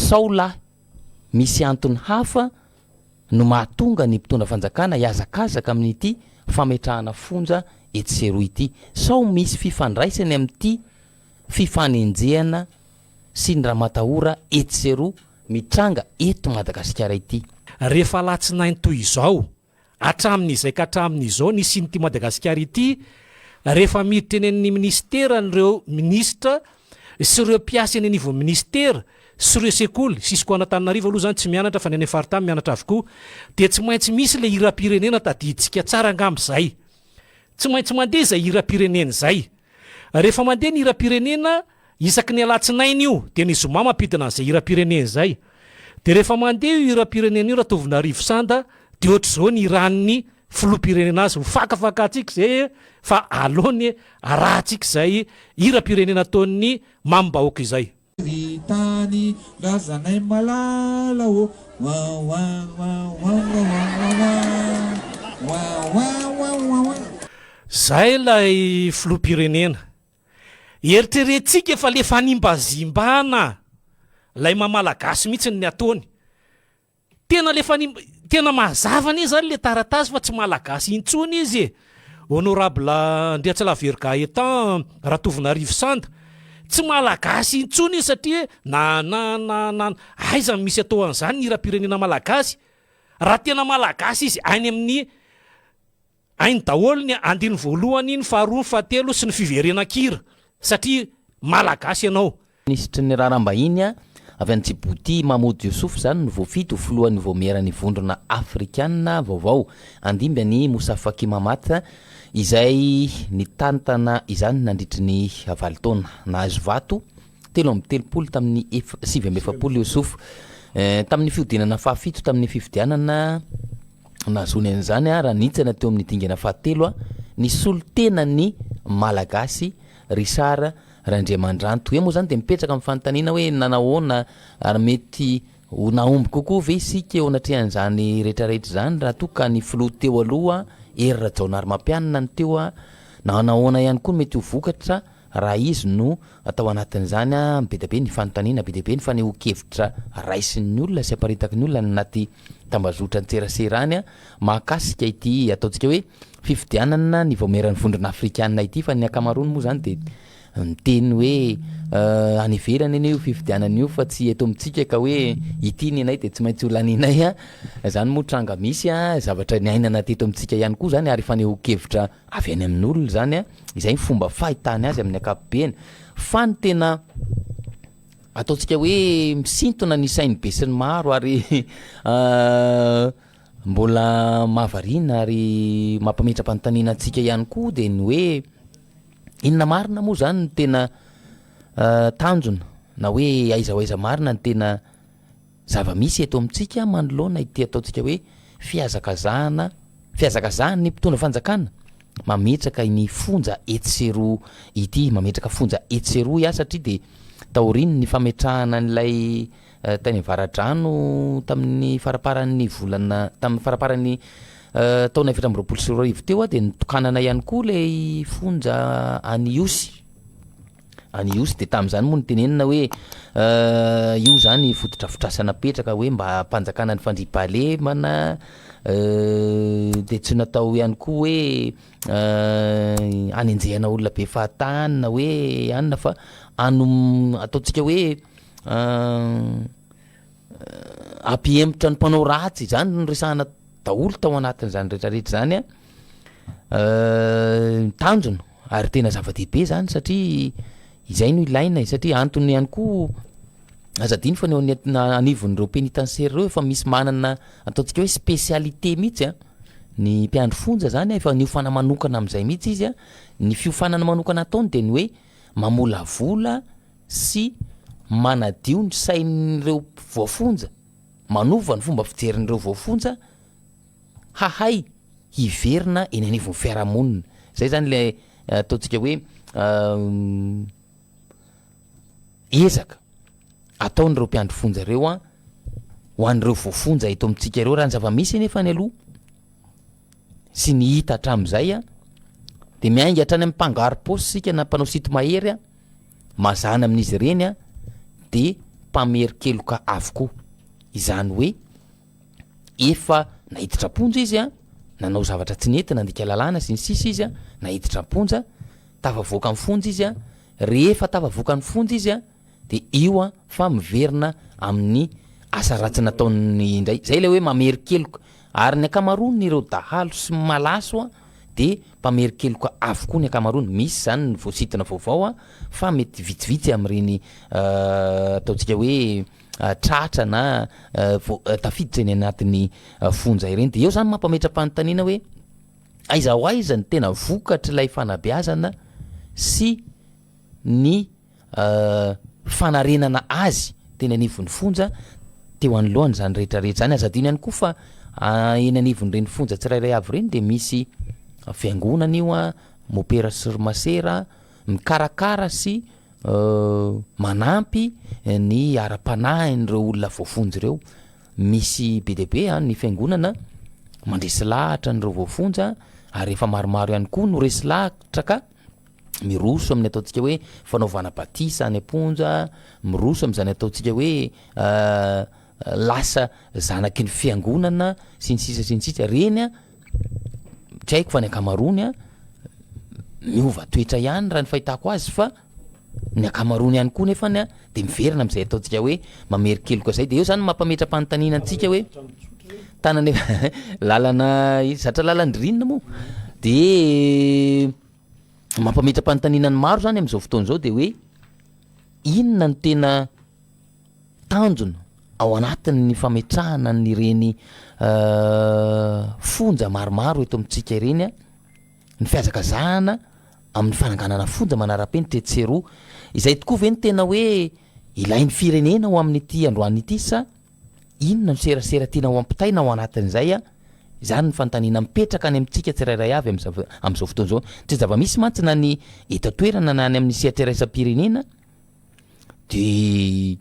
Sao lahy misy antony hafa no mahatonga ny mpitondra fanjakana hihazakazaka amin'ity fametrahana fonja etsy sy eroa ity? Sao misy fifandraisany amin'ity fifanenjehana sy ny ramatahora etsy sy eroa mitranga eto Madagasikara ity? Rehefa alatsinainy toy izao, hatramin'izay ka hatramin'izao nisian'ity Madagasikara ity, rehefa miditra eny amin'ny minisiteran'ireo minisitra sy ireo mpiasa eny anivon'ny minisitera sy ireo sekoly, Cisco an'Antananarivo aloha izany tsy mianatra fa ny any amin'ny faritany mianatra avokoa, dia tsy maintsy misy ilay hiram-pirenena tadidintsika tsara angamba izay. Tsy maintsy mandeha izay hiram-pirenena izay. Rehefa mandeha ny hiram-pirenena, isaky ny alatsinainy io, dia ny zoma mampidina an'izay hiram-pirenena izay. Dia rehefa mandeha io hiram-pirenena io Ratovonarivo Sanda, dia ohatr'izao ny hiran'ny filoham-pirenena azy. Ho fakafakantsika izay fa aleony arahantsika izay hiram-pirenena ataon'ny mamim-bahoaka izay. Ry tany razanay malala ô wa wa wa wa wa wa wa wa wa wa wa wa. Zay ilay filoham-pirenena. Eritreretintsika fa le fanimbazimbana lay maha malagasy mihitsy ny ataony. Tena le fanimba, tena mazava anie zany le taratasy fa tsy malagasy intsony izy e! Honorable Andriatsilavery Gaëtan Ratovonarivo Sanda, tsy malagasy intsony izy satria na na na na aiza no misy atao an'izany ny hiram-pirenena malagasy? Raha tena malagasy izy any amin'ny Hainy daholo ny andininy voalohany, ny faharoa, ny fahatelo sy ny fiverenan-kira satria Malagasy ianao. Minisitry ny Raharaham-bahiny avy any Djibouti, Mahmoud Youssouf izany no voafidy ho filohan'ny Vaomieran'ny Vondrona Afrikana vaovao, handimby an'i Moussa Faki Mahamat izay nitantana izany nandritry ny valo taona. Nahazo vato 33 tamin'ny 49 Youssouf tamin'ny fihodinana fahafito tamin'ny fifidianana. Nahazoany an'izany raha nihintsana teo amin'ny dingana fahatelo ny solontenan'ny Malagasy Richard Randriamandranto. Eo moa izany dia mipetraka amin'ny fanontaniana hoe nanahoana ary mety ho nahomby kokoa ve isika eo anatrehan'izany rehetrarehetra izany raha toa ka ny filoha teo aloha Hery Rajaonarimampianina no teo na nahoana ihany koa no mety ho vokatra Raha izy no atao anatin'izany, be dia be ny fanontaniana, be dia be ny fanehoan-kevitra raisin'ny olona sy aparitaky ny olona any anaty tambazotran-tserasera any mahakasika ity ataontsika hoe fifidianana ny vaomieran'ny Vondrona Afrikana ity fa ny ankamaroany moa izany dia miteny hoe any ivelany anie io fifidianana io fa tsy eto amintsika ka hoe ity ny anay dia tsy maintsy ho laninay. Izany moa tranga misy, zavatra niainana teto amintsika ihany koa izany ary fanehoan-kevitra avy any amin'olona izany an, izay ny fomba fahitany azy amin'ny ankapobeny, fa ny tena ataontsika hoe misintona ny sain'ny besinimaro ary mbola mahavariana ary mampametra-panontaniana antsika ihany koa dia ny hoe inona marina moa izany no tena tanjona na hoe aiza ho aiza marina ny tena Zava-misy eto amintsika manoloana ity ataontsika hoe fihazakazahana, fihazakazahan'ny mpitondra fanjakana mametraka ny fonja etsy sy eroa ity, mametraka fonja etsy sy eroa iaho satria dia taorian'ny fametrahana an'ilay tany Avaradrano tamin'ny faraparan'ny volana, tamin'ny faraparan'ny taona 2024 teo dia nitokanana ihany koa ilay fonja any Ihosy. Any Ihosy dia tamin'izany moa notenenina hoe io izany fotodrafitrasa napetraka hoe mba hampanjakana ny fandriampahalemana, dia tsy natao ihany koa hoe hanenjehana olona be fahatany na hoe anona fa hanom- ataontsika hoe hampihemotra ny mpanao ratsy, izany no resahana daholo tao anatin'izany rehetrarehetra izany an, ny tanjona ary tena zava-dehibe izany satria izay no ilaina e, satria antony ihany koa aza adino fa ny eo anivon'ireo pénitentiaire ireo efa misy manana ataontsika hoe spécialité mihitsy an, ny mpiandry fonja zany efa niofana manokana amin'izay mihitsy izy an, ny fiofanana manokana ataony de ny hoe mamolavola sy manadio ny sain'ireo voafonja, manova ny fomba fijerin'ireo voafonja hahay hiverina eny anivon'ny fiarahamonina. Izay izany ilay ataontsika hoe ezaka ataon'ireo mpiandry fonja ireo an, ho an'ireo voafonja eto amintsika ireo. Raha ny zava-misy anefa any aloha sy ny hita hatramin'izay an, dia miainga hatrany amin'ny mpangaro-paosy isika na mpanao sinto-mahery an, mazàna amin'izy ireny an, dia. mpamerin-keloka avokoa. Izany hoe efa naiditra am-ponja izy an, nanao zavatra tsy nety, nandika lalàna sy ny sisa izy an, naiditra am-ponja, tafavoaka ny fonja izy an, rehefa tafavoaka ny fonja izy an, de io an fa miverina amin'ny asa ratsy nataony indray, zay ilay hoe mamerin-keloka, ary ny ankamaroan'ireo dahalo sy malaso an de mpamerin-keloka avokoa ny ankamaroany, misy zany ny voasintona vaovao an, fa mety vitsivitsy amin'ireny ataontsika hoe tratra na vo- tafiditra eny anatin'ny fonja ireny, de eo zany mampametra-panontaniana hoe aiza ho aiza ny tena vokatr'ilay fanabeazana sy ny fanarenana azy teny anivon'ny fonja teo anoloany izany rehetra rehetra izany. Aza adino ihany koa fa eny anivon'ireny fonja tsirairay avy ireny dia misy fiangonana io, mopera sy ry masera mikarakara sy manampy ny ara-panahin'ireo olona voafonja ireo. Misy be dia be ny fiangonana mandresy lahatra an'ireo voafonja ary efa maromaro ihany koa no resy lahatra ka miroso amin'ny ataontsika hoe fanaovana batisa any am-ponja, miroso amin'izany ataontsika hoe lasa zanaky ny fiangonana sy ny sisa sy ny sisa, ireny an, tsy haiko fa ny ankamaroany an, miova toetra ihany raha ny fahitako azy fa ny ankamaroany ihany koa nefany an de miverina amin'izay ataontsika hoe mamerin-keloka zay, de eo zany mampametra-panontaniana antsika hoe tanana efa lalana zatra lalan-dririnina moa de Mampametra-panontaniana ny maro izany amin'izao fotoana izao dia hoe inona no tena tanjona ao anatin'ny fametrahana an'ireny fonja maromaro eto amintsika ireny an, ny fihazakazahana amin'ny fananganana fonja manara-penitra etsy sy eroa. Izay tokoa ve no tena hoe ilain'ny firenena ho amin'ity androany ity sa Inona no serasera tiana ho ampitaina ao anatin'izay a? Izany ny fanontaniana mipetraka any amintsika tsirairay avy amin'izao fotoana izao. Tsy zava-misy mantsy na ny eto an-toerana na any amin'ny sehatra iraisam-pirenena dia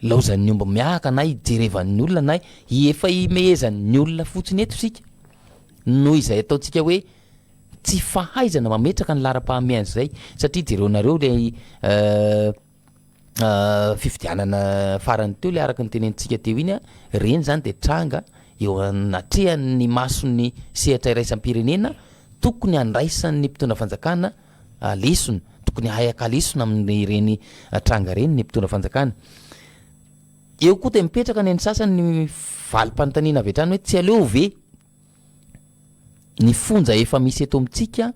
laozan'ny omby miahaka na ijerevan'ny olona na efa imehezan'ny olona fotsiny eto isika noho izay ataontsika hoe tsy fahaizana mametraka ny laharam-pahamehana izay satria jereonareo ilay fifidianana farany teo le araka ny tenenintsika teo iny a, reny zany de tranga eo anatrehan'ny mason'ny sehatra iraisam-pirenena tokony handraisan'ny mpitondra fanjakana lesona, tokony hahay haka lesona amin'ireny tranga ireny ny mpitondra fanjakana. Eo koa de mipetraka ny an'ny sasany ny valim-panontaniana avy hatrany hoe tsy aleo ve ny fonja efa misy eto amintsika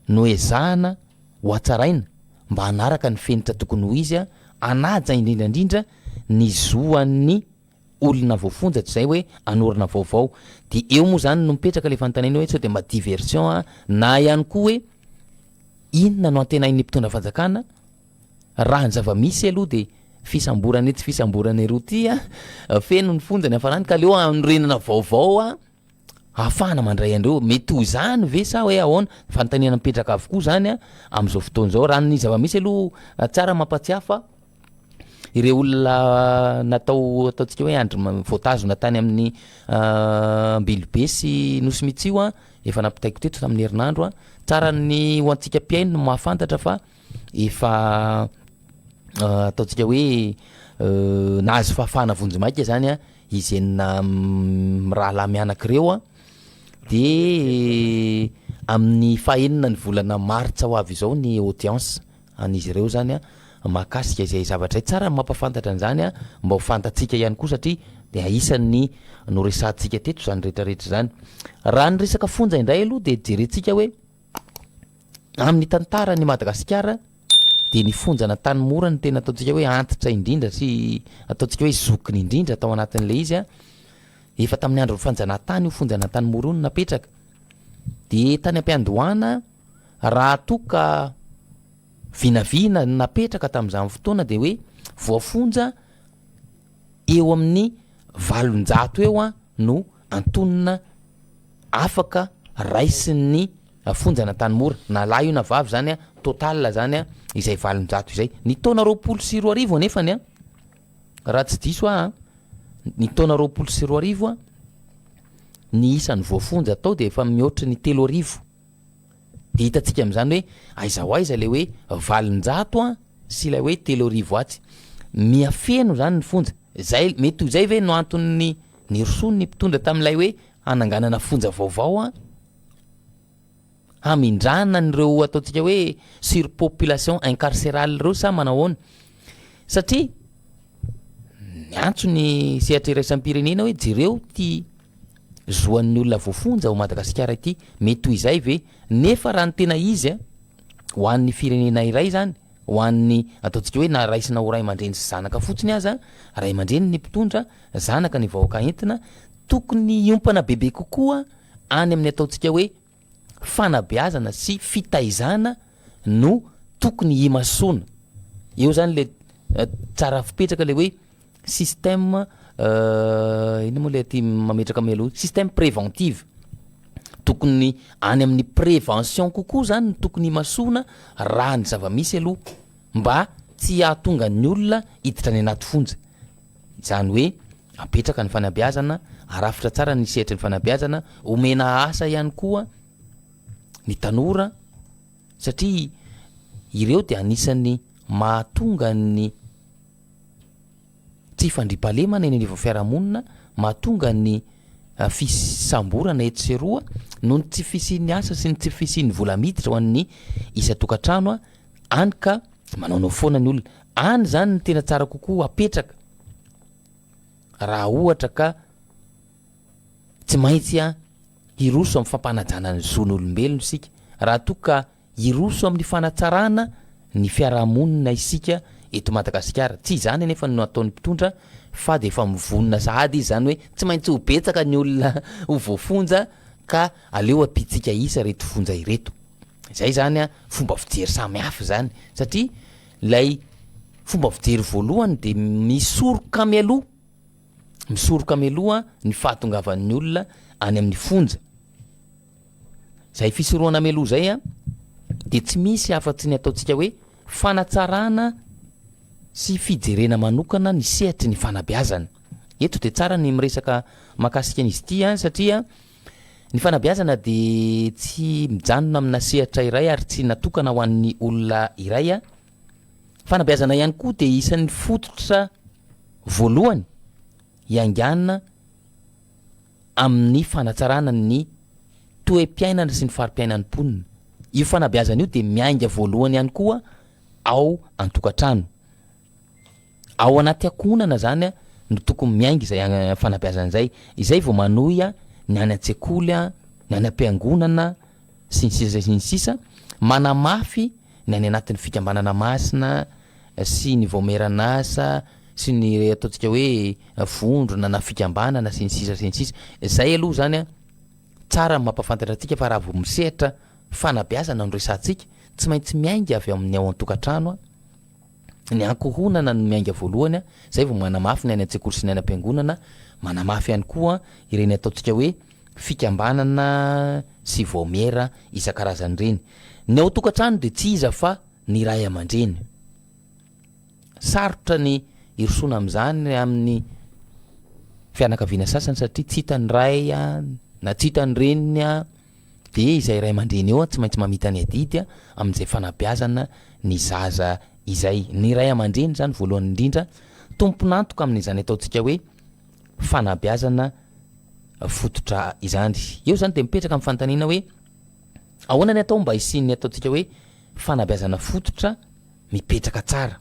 no ezahana ho hatsaraina mba hanaraka ny fenitra tokony ho izy, hanaja indrindra indrindra ny zo an'ny olona voafonja toy izay hoe hanorina vaovao. Dia eo moa izany no mipetraka ilay fanontaniana hoe sao dia mba diversion na ihany koa hoe inona no antenain'ny mpitondra fanjakana raha ny zava-misy aloha dia fisamborana etsy fisamborana eroa ity feno ny fonja ny hafarany ka aleo hanorenana vaovao Ahafahana mandray an'ireo. Mety ho izany ve sa hoe ahoana? Fanontaniana mipetraka avokoa izany amin'izao fotoana izao. Raha ny zava-misy aloha tsara mampatsiahy fa ireo olona natao ataontsika hoe andry voatazona tany amin'ny Ambilobe sy Nosy Mitsio efa nampitaiko teto tamin'ny herinandro. Tsara ny ho antsika mpihaino no mahafantatra fa efa ataontsika hoe nahazo fahafahana vonjimaika izany izy enina mirahalahy mianaka ireo an, de amin'ny fahenina ny volana martsa ho avy izao ny audience an'izy ireo zany an, mahakasika izay zavatra izay, tsara ny mampafantatra an'izany an, mba ho fantatsika ihany koa satria de isan'ny noresahantsika teto izany rehetrarehetra izany. Raha ny resaka fonja indray aloha de jerentsika hoe Amin'ny tantaran'i Madagasikara dia ny fonjan'Antanimora no tena ataontsika hoe antitra indrindra sy ataontsika hoe zokiny indrindra tao anatin'ilay izy an. Efa tamin'ny andron'ny fanjanahantany io fonjan'Antanimora io no napetraka. Dia tany am-piandohana raha toa ka vinavina ny napetraka tamin'izany fotoana dia hoe voafonja eo amin'ny 800 eo no antonona afaka raisin'ny fonjan'Antanimora, na lahy io na vavy zany an, total zany an, izay 800 izay. Ny taona 2020 anefany an, raha tsy diso aho an, ny taona 2020 an, ny isan'ny voafonja tao dia efa mihoatry ny 3000. Dia hitantsika amin'izany hoe aiza ho aiza ilay hoe 800 an sy ilay hoe 3000 atsy. Miha feno zany ny fonja. Zay, mety ho izay ve no anton'ny nirosoan'ny mpitondra tamin'ilay hoe hananganana fonja vaovao an? Hamindrana an'ireo ataontsika hoe surpopulation incarcérale ireo sa manao ahoana? Satria niantso ny sehatra iraisam-pirenena hoe jereo ity zo an'ny olona voafonja ao Madagasikara ity, mety ho izay ve? Nefa raha ny tena izy an, ho an'ny firenena iray izany, ho an'ny ataontsika hoe na raisina ho ray aman-dreny sy zanaka fotsiny aza, ray aman-dreny ny mpitondra, zanaka ny vahoaka entina, tokony hiompana bebe kokoa any amin'ny ataontsika hoe fanabeazana sy fitaizana no tokony himasoana. Eo zany le tsara fipetraka le hoe système inona moa le aty mametraka mialoha, système préventive. Tokony any amin'ny prévention kokoa zany no tokony himasoana raha ny zava-misy aloha mba tsy hahatonga ny olona hiditra any anaty fonja. Izany hoe apetraka ny fanabeazana, arafitra tsara ny sehatry ny fanabeazana, omena asa ihany koa ny tanora satria ireo dia anisan'ny mahatonga ny tsy fandriampahalemana eny anivon'ny fiarahamonina, mahatonga ny fisamborana etsy sy eroa noho ny tsy fisian'ny asa sy ny tsy fisian'ny vola miditra ho an'ny isan-tokantrano, any ka manaonao foana ny olona. Any izany no tena tsara kokoa apetraka raha ohatra ka tsy maintsy hiroso amin'ny fampanajana ny zon'olombelona isika, raha toa ka hiroso amin'ny fanatsarana ny fiarahamonina isika eto Madagasikara. Tsy izany anefa no ataon'ny mpitondra fa dia efa mivonona sahady izy izany hoe tsy maintsy ho betsaka ny olona ho voafonja ka aleo ampiantsika isa ireto fonja ireto. Izay izany fomba fijery samy hafa izany satria ilay fomba fijery voalohany dia misoroka mialoha, misoroka mialoha ny fahatongavan'ny olona any amin'ny fonja. Izay fisorohana mialoha izay an, dia tsy misy afa-tsy ny ataontsika hoe fanatsarana sy fijerena manokana ny sehatry ny fanabeazana. Eto dia tsara ny miresaka mahakasika an'izy ity an, satria ny fanabeazana dia tsy mijanona amina sehatra iray ary tsy natokana ho an'ny olona iray an. Fanabeazana ihany koa dia isan'ny fototra voalohany hiaingàna amin'ny fanatsarana ny toe-piainana sy ny fari-piainan'ny mponina. Io fanabeazana io dia miainga voalohany ihany koa ao an-tokantrano. Ao anaty ankohonana izany no tokony miainga izay fanabeazana izay. Izay vao manohy ny any an-tsekoly, ny any am-piangonana, sy ny sisa sy ny sisa. Manamafy ny any anatin'ny fikambanana masina sy ny vaomieran'asa sy ny ataontsika hoe vondrona na fikambanana sy ny sisa sy ny sisa. Izay aloha izany an, tsara ny mampahafantatra antsika fa raha vao misehatra fanabeazana no resahantsika, tsy maintsy miainga avy amin'ny ao an-tokantrano, ny ankohonana no miainga voalohany, izay vao manamafy ny any an-tsekoly sy ny any am-piangonana, manamafy ihany koa ireny ataontsika hoe fikambanana sy vaomiera isan-karazany ireny. Ny ao an-tokantrano dia tsy iza fa ny ray aman-dreny. Sarotra ny hirosoana amin'izany amin'ny fianakaviana sasany satria tsy hita ny ray na tsy hita ny reniny dia izay ray aman-dreny eo tsy maintsy mamita ny adidy amin'izay fanabeazana ny zaza izay. Ny ray aman-dreny izany voalohany indrindra tompon'antoka amin'izany ataontsika hoe fanabeazana fototra izany. Eo izany dia mipetraka ny fanontaniana hoe ahoana ny atao mba hisian'ny ataontsika hoe fanabeazana fototra mipetraka tsara.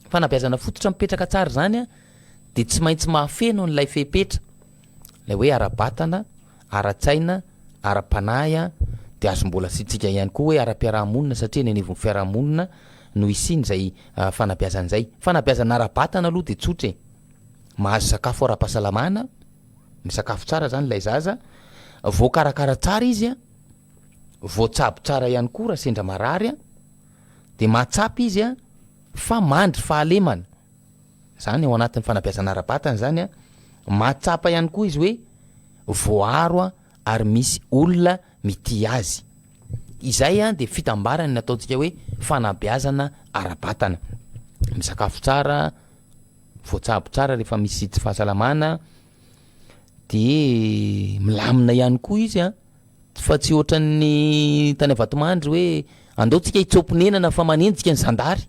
Fanabeazana fototra mipetraka tsara izany dia tsy maintsy mahafeno an'ilay fepetra, ilay hoe ara-batana, ara-tsaina, ara-panahy, dia azo mbola asiantsika ihany koa hoe ara-piarahamonina satria eny anivon'ny fiarahamonina no hisian'izay fanabeazana izay. Fanabeazana ara-batana aloha dia tsotra e, mahazo sakafo ara-pahasalamana, misakafo tsara izany ilay zaza, voakarakara tsara izy, voatsabo tsara ihany koa raha sendra marary, dia mahatsapa izy fa mandry fahalemana, zany ao anatin'ny fanabeazana ara-batana zany an, mahatsapa ihany koa izy hoe voaaro ary misy olona mitia azy. Izay dia fitambarany ny ataontsika hoe fanabeazana ara-batana. Misakafo tsara, voatsabo tsara rehefa misy tsy fahasalamana, dia milamina ihany koa izy an. Fa tsy ohatran'ny tany Vatomandry hoe andao tsika hitsoa-ponenana fa manenjika ny zandary.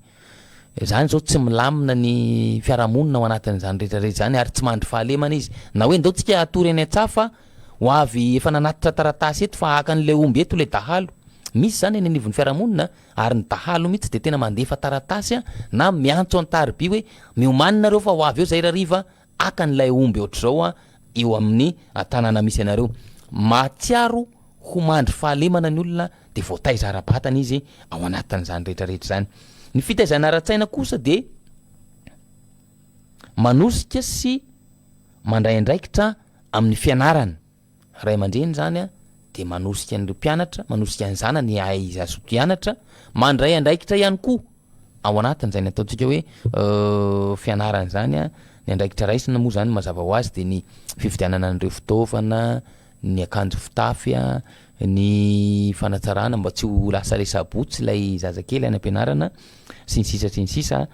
Izany izao tsy milamina ny fiarahamonina ao anatin'izany rehetra rehetra izany ary tsy mandry fahalemana izy. Na hoe ndao tsika hatory any an-tsaha fa ho avy efa nanatitra taratasy eto fa haka an'ilay omby eto ilay dahalo. Misy izany eny anivon'ny fiarahamonina ary ny dahalo mihitsy dia tena mandefa taratasy na miantso an-tariby hoe miomàna nareo fa ho avy eo izay rariva haka an'ilay omby ohatr'izao eo amin'ny tanàna misy anareo. Mahatsiaro ho mandry fahalemana ny olona dia voataiza ara-batana izy ao anatin'izany rehetra rehetra izany. Ny fitaizana ara-tsaina kosa dia manosika sy mandray andraikitra amin'ny fianarana. Ray aman-dreny izany dia manosika an'ireo mpianatra, manosika ny zanany hahay hazoto hianatra, mandray andraikitra ihany koa ao anatin'izany ataontsika hoe fianarana izany. Ny andraikitra raisina moa izany mazava ho azy dia ny fividianana an'ireo fitaovana, ny akanjo fitafy, ny fanatsarana mba tsy ho lasa resa-botsy ilay zazakely any am-pianarana sy ny sisa sy ny sisa.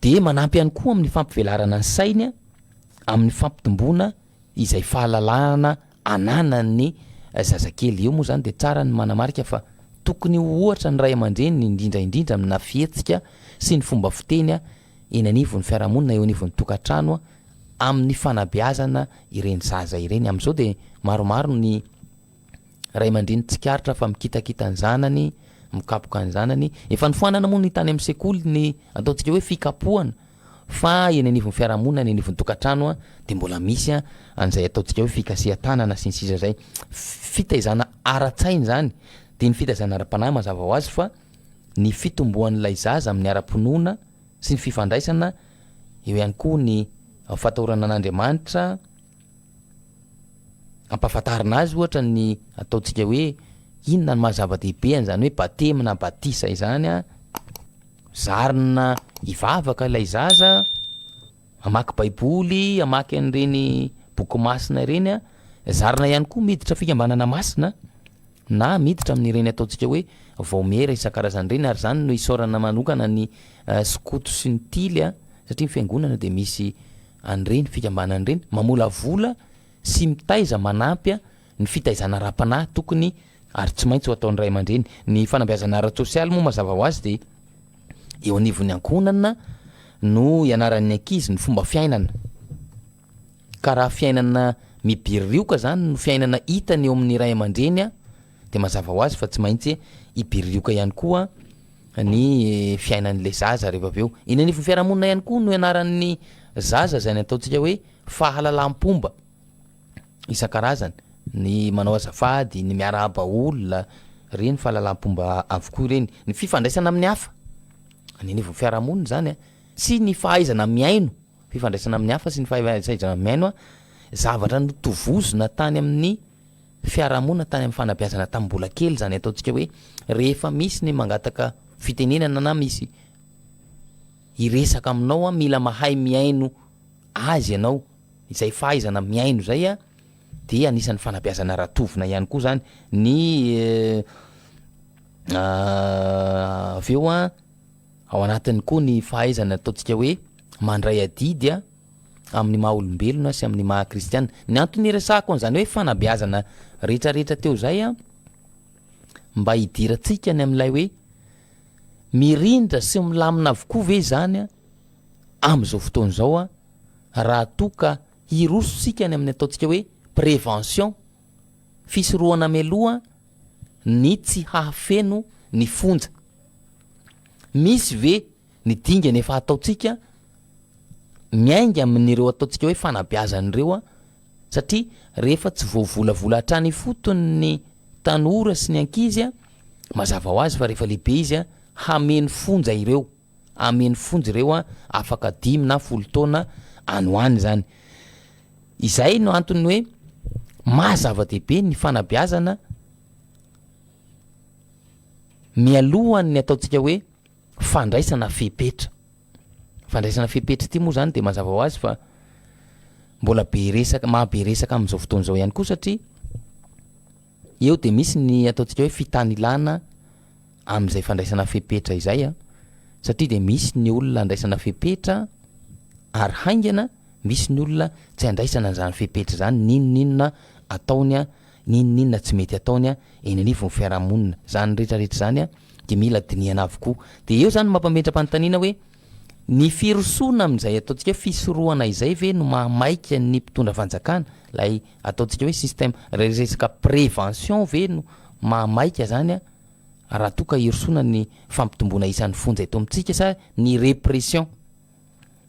Dia manampy ihany koa amin'ny fampivelarana ny sainy amin'ny fampitomboana izay fahalalahana ananan'ny zazakely. Eo moa izany dia tsara ny manamarika fa tokony ho ohatra ny ray aman-dreny indrindra indrindra amina fihetsika sy ny fomba fiteny eny anivon'ny fiarahamonina, eo anivon'ny tokantrano amin'ny fanabeazana ireny zaza ireny. Amin'izao dia maromaro ny ray aman-dreny tsikaritra fa mikitakita ny zanany, mikapoka ny zanany. Efa nofoanana moa ny tany amin'ny sekoly ny ataontsika hoe fikapohana fa eny anivon'ny fiarahamonina, eny anivon'ny tokantrano dia mbola misy an'izay ataontsika hoe fikasihan-tanana sy ny sisa izay. Fitaizana ara-tsaina izany, dia ny fitaizana ara-panahy mazava ho azy fa ny fitomboan'ilay zaza amin'ny ara-pinoana sy ny fifandraisana, eo ihany koa ny fahatahorana an'Andriamanitra, ampahafantarina azy ohatra ny ataontsika hoe inona ny maha zava-dehibe an'izany hoe batemy na batisa izany an, zarina hivavaka ilay zaza, hamaky baiboly, hamaky an'ireny boky masina ireny an, zarina ihany koa miditra fikambanana masina na miditra amin'ireny ataontsika hoe vaomiera isan-karazany ireny ary izany no isaorana manokana ny skoto sy ny tily an, satria ny fiangonana dia misy an'ireny fikambanana ireny, mamolavola sy mitaiza manampy ny fitaizana ara-panahy tokony ary tsy maintsy ho ataon'ny ray aman-dreny. Ny fanabeazana ara-tsosialy moa mazava ho azy dia eo anivon'ny ankohonana no ianaran'ny ankizy ny fomba fiainana. Ka raha fiainana mibirioka zany no fiainana hitany eo amin'ny ray aman-dreny dia mazava ho azy fa tsy maintsy hibirioka ihany koa ny fiainan'ilay zaza rehefa avy eo. Eny anivon'ny fiarahamonina ihany koa no ianaran'ny zaza izay ny ataontsika hoe fahalalam-pomba isan-karazany, ny manao azafady, ny miarahaba olona, ireny fahalalam-pomba avokoa ireny. Ny fifandraisana amin'ny hafa, any anivon'ny fiarahamonina izany an, sy ny fahaizana mihaino, fifandraisana amin'ny hafa sy ny fahaizana mihaino an, zavatra notovozina tany amin'ny fiarahamonina tany amin'ny fanabeazana tamin'ny mbola kely izany ataontsika hoe rehefa misy ny mangataka fitenenana na misy hiresaka aminao an, mila mahay mihaino azy ianao, izay fahaizana mihaino izay an dia anisan'ny fanabeazana ratovina ihany koa izany, ny avy eo an ao anatiny koa ny fahaizana ataontsika hoe mandray adidy an amin'ny maha olombelona sy amin'ny maha kristiana. Ny antony iresahako an'izany hoe fanabeazana rehetrarehetra teo izay an, mba hidirantsika ny amin'ilay hoe mirindra sy milamina avokoa ve izany an, amin'izao fotoana izao an, raha toa ka hiroso isika any amin'ny ataontsika hoe prévention, fisorohana mialoha ny tsy hahafeno ny fonja. Misy ve ny dingana efa ataontsika miainga amin'ireo ataontsika hoe fanabeazana ireo satria rehefa tsy voavolavola hatrany ifotony ny tanora sy ny ankizy mazava ho azy fa rehefa lehibe izy hameno fonja ireo, hameno fonja ireo afaka dimy na folo taona any ho any izany. Izay no antony hoe maha zava-dehibe ny fanabeazana mialohan'ny ataontsika hoe fandraisana fepetra. Fandraisana fepetra ity moa zany de mazava ho azy fa mbola be resaka, maha be resaka amin'izao fotoana izao ihany koa satria eo de misy ny ataontsika hoe fitanilana amin'izay fandraisana fepetra izay an, satria de misy ny olona andraisana fepetra ary haingana, misy ny olona tsy andraisana an'izany fepetra izany n'inon'inona ataony an, n'inon'inona tsy mety ataony an, eny anivon'ny fiarahamonina. Izany rehetra rehetra izany an. de mila dinihana avokoa. De eo zany mampametra-panontaniana hoe ny firosoana amin'izay ataontsika hoe fisorohana izay ve no mahamaika ny mpitondra fanjakana, ilay ataontsika hoe système resaka prévention ve no mahamaika zany a raha toa ka hirosoana ny fampitomboana isan'ny fonja eto amintsika sa ny répression?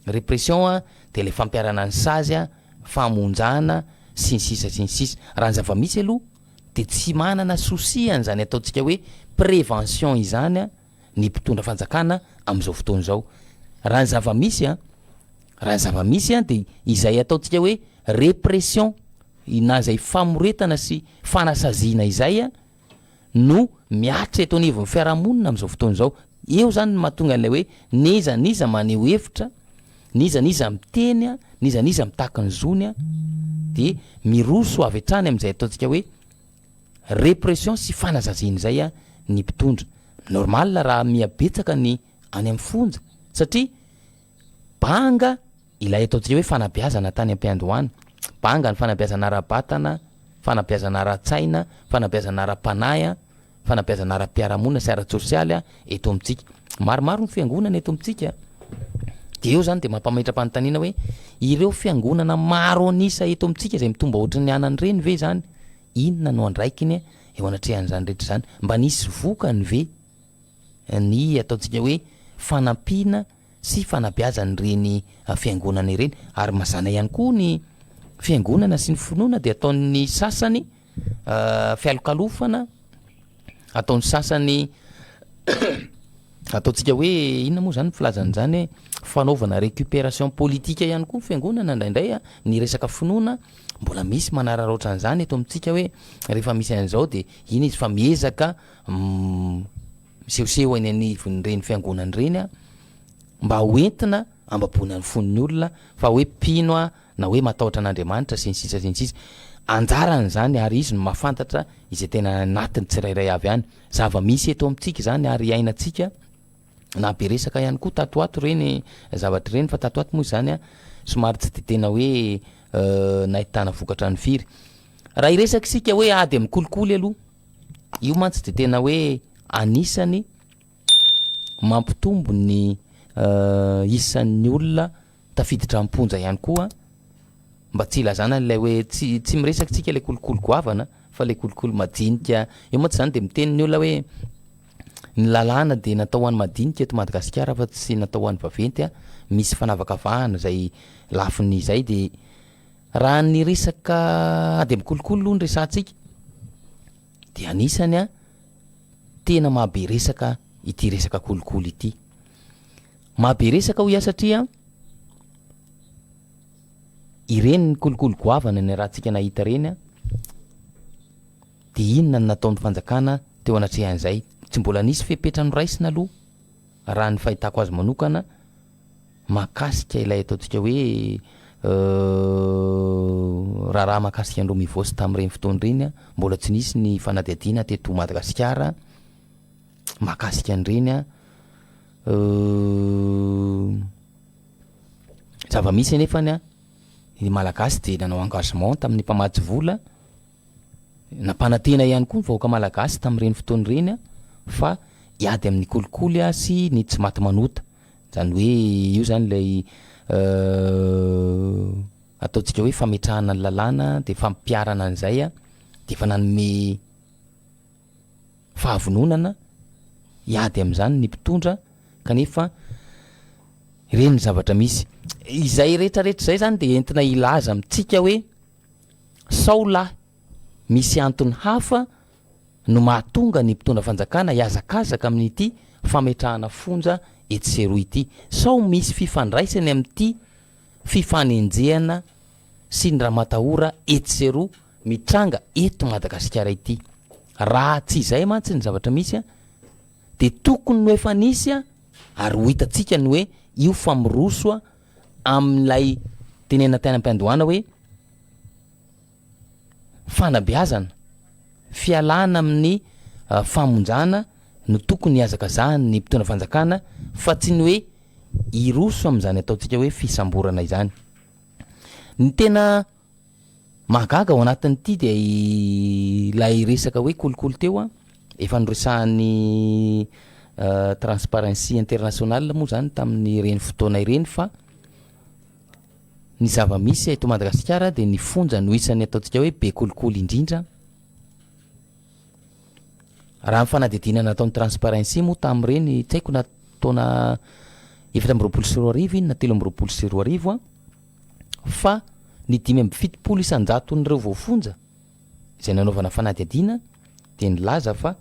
Répression a de le fampiharana ny sazy a, famonjana sy ny sisa sy ny sisa. Raha ny zava-misy aloha de tsy manana souci an'izany ataontsika hoe prévention izany a ny mpitondra fanjakana amin'izao fotoana izao. Raha ny zava-misy a, raha ny zava-misy a de izay ataontsika hoe répression na izay famoretana sy fanasaziana izay a no mihatra eto anivon'ny fiarahamonina amin'izao fotoana izao. Eo izany no mahatonga an'ilay hoe n'iza n'iza maneho hevitra, n'iza n'iza miteny, n'iza n'iza mitaky ny zony dia miroso avy hatrany amin'izay ataontsika hoe répression sy fanazaziana izay ny mpitondra. Normal raha miha betsaka ny any amin'ny fonja satria banga Ilay ataontsika hoe fanabeazana tany am-piandohana. Banga ny fanabeazana ara-batana, fanabeazana ara-tsaina, fanabeazana ara-panahy, fanabeazana ara-piarahamonina sy ara-tsosialy eto amintsika. Maromaro ny fiangonana eto amintsika. Dia eo izany dia mampametra-panontaniana hoe ireo fiangonana maro an'isa eto amintsika izay mitombo ohatran'ny anana ireny ve izany, inona no andraikiny eo anatrehan'izany rehetra izany? Mba nisy vokany ve ny ataontsika hoe fanampiana sy fanabeazan'ireny fiangonana ireny ary mazàna ihany koa ny fiangonana sy ny finoana dia ataon'ny sasany fialokalofana, ataon'ny sasany ataontsika hoe inona moa zany filazana an'izany hoe fanaovana récupération politique ihany koa ny fiangonana indraindray a, ny resaka finoana mbola misy manararaotra an'izany eto amintsika hoe rehefa misy an'izao de iny izy fa miezaka misehoseho eny anivon'ireny fiangonana ireny a, mba ho entina hambaboana ny fon'ny olona fa hoe mpino aho na hoe matahotra an'Andriamanitra sy ny sisa sy ny sisa. Anjarany izany ary izy no mahafantatra izay tena anatiny tsirairay avy any. Zava-misy eto amintsika izany ary iainantsika na be resaka ihany koa tato ho ato ireny zavatra ireny fa tato ho ato moa izany a somary tsy de tena hoe nahitana vokatra ny firy. Raha hiresaka isika hoe ady amin'ny kolikoly aloha, Io mantsy dia tena hoe anisany mampitombo ny isan'ny olona tafiditra am-ponja ihany koa, mba tsy hilazana ilay hoe tsy tsy miresaka tsika ilay kolikoly goavana fa ilay kolikoly madinika, io mantsy zany dia miteny ny olona hoe ny lalàna dia natao ho an'ny madinika eto Madagasikara fa tsy natao ho an'ny vaventy a, misy fanavakavahana izay lafiny izay dia Raha ny resaka ady amin'ny kolikoly aloha no resahantsika dia anisany a tena mahabe resaka ity resaka kolikoly ity. Mahabe resaka hoy aho satria ireny kolikoly goavana niarahantsika nahita ireny a dia inona no nataon'ny fanjakana teo anatrehan'izay? Tsy mbola nisy fepetra noraisina aloha raha ny fahitako azy manokana. Mahakasika ilay ataontsika hoe raharaha mahakasika an'i Romy Voos tamin'ireny fotoana ireny, mbola tsy nisy ny fanadihadiana teto Madagasikara mahakasika an'ireny. Zava-misy anefany, ny Malagasy dia nanao engagement tamin'ny mpamatsy vola, Nampanantena ihany koa ny vahoaka malagasy tamin'ireny fotoana ireny fa hiady amin'ny kolikoly sy ny tsy maty manota. Izany hoe io izany ilay ataontsika hoe fametrahana ny lalàna dia fampiharana an'izay dia efa nanome fahavononana hiady amin'izany ny mpitondra kanefa ireny ny zavatra misy. Izay rehetrarehetra izay izany dia entina hilaza amintsika hoe Sao lahy misy antony hafa no mahatonga ny mpitondra fanjakana hihazakazaka amin'ity fametrahana fonja etsy sy eroa ity? Sao misy fifandraisany amin'ity fifanenjehana sy ny ramatahora etsy sy eroa mitranga eto Madagasikara ity? Raha tsy izay mantsy ny zavatra misy dia tokony ho efa nisy ary ho hitantsika ny hoe io fa miroso amin'ilay tenenina tany am-piandohana hoe fanabeazana, fialana amin'ny famonjana no tokony hihazakazahan'ny mpitondra fanjakana fa tsy ny hoe hiroso amin'izany ataontsika hoe fisamborana izany. Ny tena mahagaga ao anatin'ity dia ilay resaka hoe kolikoly teo an, efa noresahan'ny. Transparency International moa izany tamin'ireny fotoana ireny fa ny zava-misy eto Madagasikara dia ny fonja no isan'ny ataontsika hoe be kolikoly indrindra. Raha ny fanadihadiana nataon'ny Transparency moa tamin'ireny, tsy haiko na taona 2024 iny na 2023 an, fa ny 75 isan-jaton'ireo voafonja izay nanaovana fanadihadiana dia nilaza fa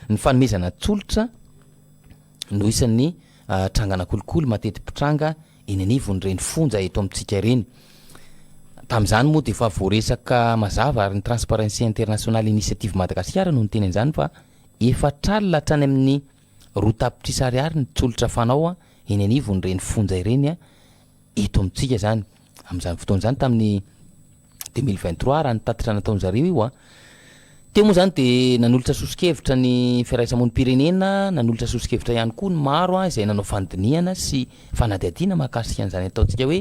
ny fanomezana tsolotra no isan'ny trangana kolikoly mateti-pitranga eny anivon'ireny fonja eto amintsika ireny. Tamin'izany moa dia efa voaresaka mazava ary ny Transparency International Initiative Madagasikara no niteny an'izany fa efatr'alina hatrany amin'ny 2 tapitrisa ariary ny tsolotra fanao eny anivon'ireny fonja ireny eto amintsika izany. Amin'izany fotoana izany tamin'ny 2023 raha ny tatitra nataon-jareo io an. Teo moa izany dia nanolotra soso-kevitra ny firaisamonim-pirenena, nanolotra soso-kevitra ihany koa ny maro izay nanao fandinihana sy fanadihadiana mahakasika an'izany ataontsika hoe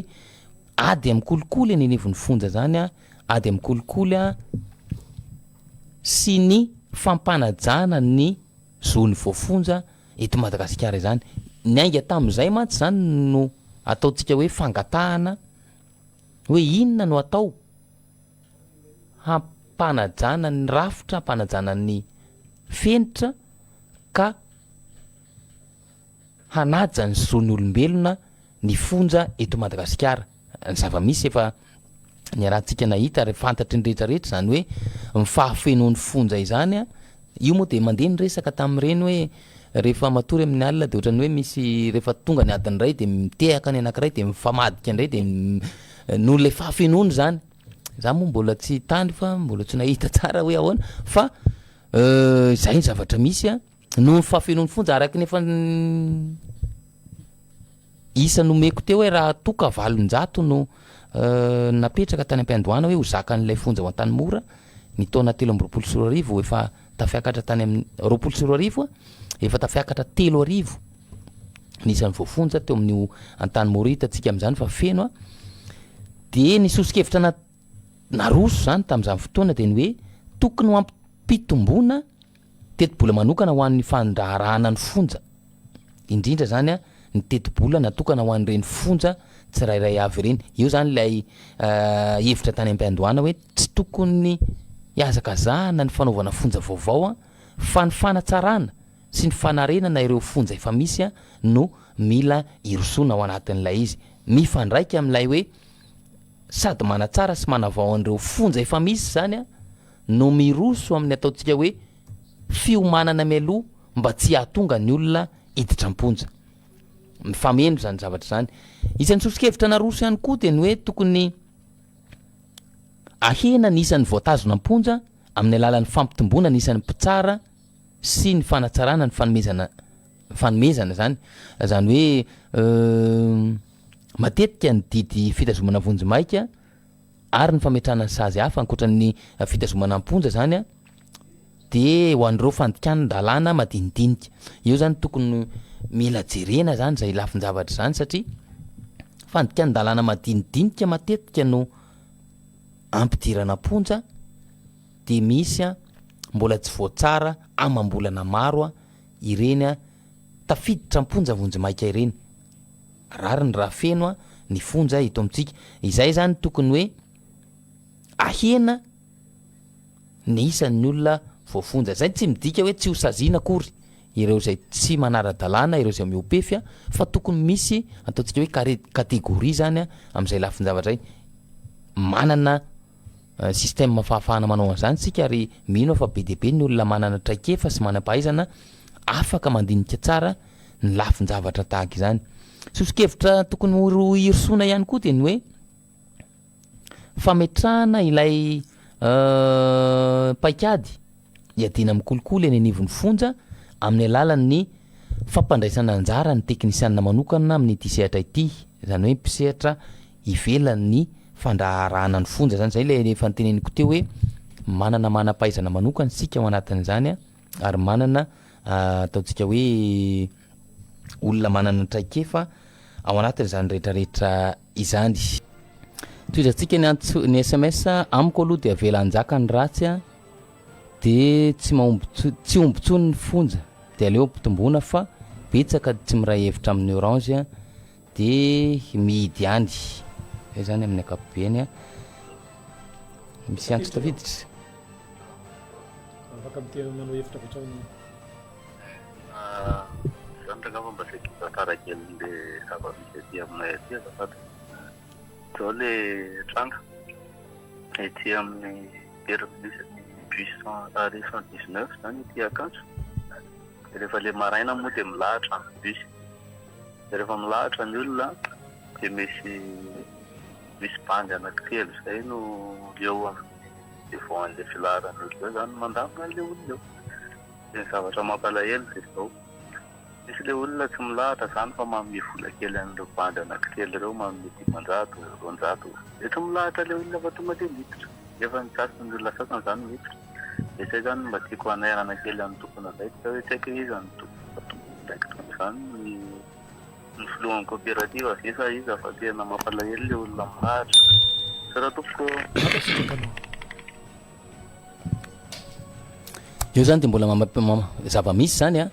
ady amin'ny kolikoly eny anivon'ny fonja izany an, ady amin'ny kolikoly an sy ny fampanajana ny zon'ny voafonja eto Madagasikara izany. Niainga tamin'izay mantsy izany no ataontsika hoe fangatahana hoe inona no atao hampanajana ny rafitra, hampanajana ny fenitra ka hanaja ny zon'ny olombelona ny fonja eto Madagasikara. Ny zava-misy efa niarahantsika nahita ary fantatry ny rehetra rehetra izany hoe ny fahafenoan'ny fonja izany an, io moa dia mandeha ny resaka tamin'ireny hoe rehefa matory amin'ny alina dia ohatran'ny hoe misy rehefa tonga ny adiny iray dia mitehaka ny anankiray dia mifamadika indray dia noho ilay fahafenoana izany, za moa mbola tsy tany fa mbola tsy nahita tsara hoe ahoana fa izay ny zavatra misy an, noho ny fahafenoan'ny fonja araka ny efa Isa nomeko teo hoe raha toa ka 800 no napetraka tany am-piandohana hoe ho zakan'ilay fonja ao Antanimora ny taona 2023 efa tafiakatra tany amin'ny 2020 efa tafiakatra 3000 ny isan'ny voafonja teo amin'io Antanimora io hitantsika amin'izany fa feno a dia ny soso-kevitra na naroso izany tamin'izany fotoana dia ny hoe tokony ho ampitomboana Tetibola manokana ho an'ny fandraharahana ny fonja, indrindra izany ny tetibola natokana ho an'ireny fonja tsirairay avy ireny. Eo izany ilay hevitra tany am-piandohana hoe tsy tokony hihazakazahana ny fanaovana fonja vaovao fa ny fanatsarana sy ny fanarenana ireo fonja efa misy no mila hirosoana ao anatin'ilay izy. Mifandraika amin'ilay hoe sady manatsara sy manavao an'ireo fonja efa misy izany no miroso amin'ny ataontsika hoe fiomanana mialoha mba tsy hahatonga ny olona hiditra am-ponja. Mifameno izany zavatra izany. Isan'ny soso-kevitra naroso ihany koa dia ny hoe tokony ahena ny isan'ny voatazona am-ponja amin'ny alalan'ny fampitomboana ny isan'ny mpitsara sy ny fanatsarana ny fanomezana fanomezana izany. Izany hoe matetika ny didy fitazomana vonjimaika ary ny fametrahana ny sazy hafa ankoatra ny fitazomana am-ponja izany dia ho an'ireo fandikan-dalàna madinidinika. Eo izany tokony mila jerena izany izay lafin-javatra izany satria fandikan-dalàna madinidinika matetika no ampidirana am-ponja dia misy mbola tsy voatsara amam-bolana maro ireny tafiditra am-ponja vonjimaika ireny. Rariny raha feno ny fonja eto amintsika. Izay izany tokony hoe ahena ny isan'ny olona voafonja. Izay tsy midika hoe tsy ho saziana akory ireo izay tsy manara-dalàna, ireo izay mihoa-pefy fa tokony misy ataontsika hoe carré catégorie izany amin'izay lafin-javatra izay. Manana système fahafahana manao an'izany isika ary mino aho fa be dia be ny olona manana traikefa sy manam-pahaizana afaka mandinika tsara ny lafin-javatra tahaka izany. Soso-kevitra tokony ho hirosoana ihany koa dia ny hoe fametrahana ilay paikady hiadiana amin'ny kolikoly eny anivon'ny fonja amin'ny alalan'ny fampandraisana anjara ny teknisianina manokana amin'ity sehatra ity, izany hoe mpisehatra ivelan'ny fandraharahana ny fonja izany. Izay ilay efa noteneniko teo hoe manana manam-pahaizana manokana isika ao anatin'izany ary manana ataontsika hoe olona manana traikefa ao anatin'izany rehetrarehetra izany. Tohizantsika ny antso ny sms amiko aloha dia avela hanjaka ny ratsy a, dia tsy mahomby tsy omby intsony ny fonja. dia aleo ampitomboina fa betsaka tsy miray hevitra amin'ny orange dia mihidy ihany. Izay zany amin'ny ankapobeny a. Misy antso tafiditra. Afaka miteny manao hevitra avy hatrany. Izany angamba mba saika hitantara kely an'le zava-misy aty aminay aty azafady. Izao le tranga, ety amin'ny terminus ny bus arrêt 119 izany ety Ankatso, rehefa le maraina moa dia milahatra ny bus, dia rehefa milahatra ny olona dia misy misy bandy anankitelo izay no eo amin'ny devant an'ilay filaharan'ny olona eo izany mandamina an'ilay olona eo. Dia ny zavatra mampalahelo dia izao, misy ilay olona tsy milahatra izany fa manome vola kely an'ireo bandy anankitelo ireo, manome 500, 200. Dia tsy milahatra ilay olona fa tonga dia miditra. Nefa ny sasany, ny olona sasany izany miditra. Dia izay izany no mba tiako hanairana kely an'ny tompon'andraikitra hoe tsy haiko hoe iza no tompon'andraikitra amin'izany, ny ny filohan'ny coopérative ve sa iza fa tena mampalahelo ilay olona milahatra. Misaotra tompoko ô. Mankasitraka anao. Eo zany de mbola zava-misy zany a,